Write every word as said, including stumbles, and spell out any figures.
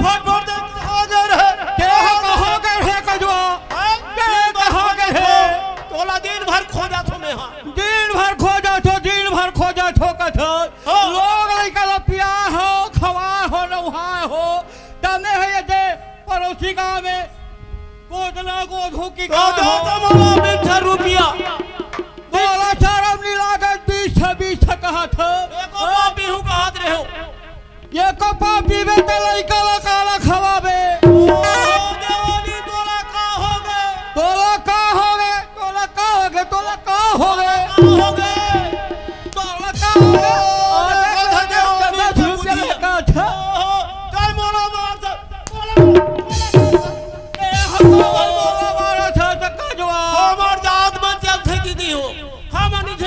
फट फट दे, कहाँ गए रहे? के कहाँ गए रहे कजवा? हैं? के कहाँ गए रहे? तोला दिन भर खोजथों मैं हा। दिन भर खोजथों, दिन भर खोजथों कथस। हाँ। लोग लइका ला पिया हो, खवा हो, नउहा हो। तने हे ये दे पड़ोसी गांव में गोदना गोधू की का गोदो हो। तो मोला बीस रुपया। तोला शरम नहीं लागत, बीस बीस कहत हो। एको पापी हूँ कहत रहे हो। एको पापी बेटा लइका